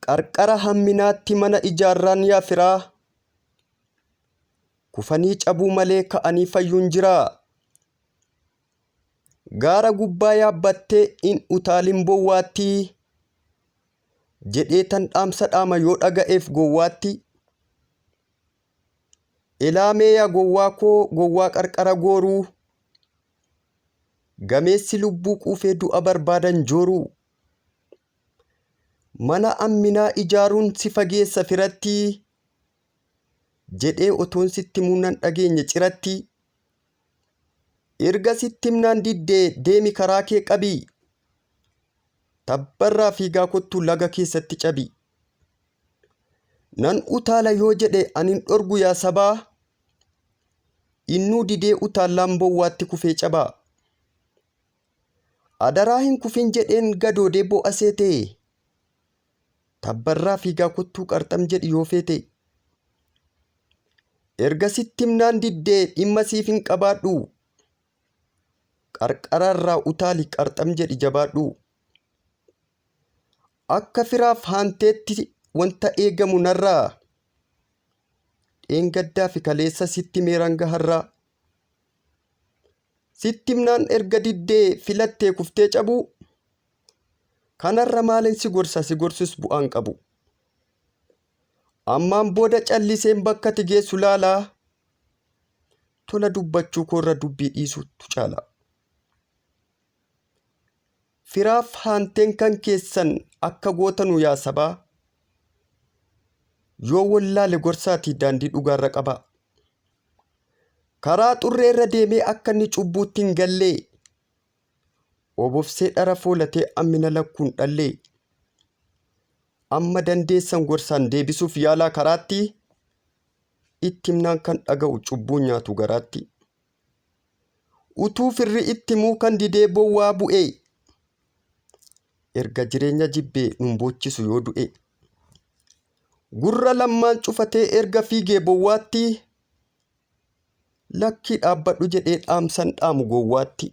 Qarqara hamminaatti mana ijaarraan yaa firaa. Kufanii cabuu malee ka'anii fayyuun jiraa. Gaara gubbaa yaabbattee in utaalin bowwaatti. Jedhee tan dhaamsa dhaama yoo dhaga'eef gowwaatti. Ilaamee yaa gowwaa koo gowwaa qarqara gooruu. Gameessi lubbuu quufee du'a barbaadan jooruu. Mana amminaa ijaaruun si fageessa firatti. Jedhee otoon sitti himuu nan dhageenye ciratti. Erga sitti himnaan diddee deemi karaa kee qabii. Tabbarraa fiigaa kottu laga keessatti cabi. Nan utaala yoo jedhe anin dhorgu yaa sabaa. Innuu didee utaallaan bowwaatti kufee cabaa. Adaraa hin kufin jedheen gadoodee bo'a seete. Tabbarraa fiigaa kottuu qarxam jedhi yoo feete. Erga sitti himnaan diddee dhimma siif hin qabaadhu. Qarqararraa utaali qarxam jedhi jabaadhu. Akka firaaf haanteetti wanta eegamu narraa. Dheengaddaa fi kaleessa sitti meeranga har'aa. Sitti himnaan erga diddee filattee kuftee cabuu. Kanarra maalin si gorsa si gorsus bu'aan qabu. Ammaan booda calliseen bakka ati geessu laalaa. Tola dubbachuu koorra dubbii dhiisuutu caala. Firaaf haanteen kan keessan akka gootanu yaa sabaa. Yoo wallaale gorsaatii daandii dhugaarra qabaa. Karaa xurreerra deemee akka inni cubbuutti hin gallee. Obobsee dhara foolatee ammina lakkuun dhallee. Amma dandeessan gorsaan deebisuuf yaalaa karaatti. Itti himnaan kan dhaga'u cubbuun nyaatu garaatti. Utuu firri itti himuu kan didee bowwaa bu'e. Erga jireenya jibbee nun boochisu yoo du'e. Gurra lammaan cufatee erga fiigee bowwaatti. Lakkii dhaabbadhu jedhee dhaamsan dhaamu gowwaatti.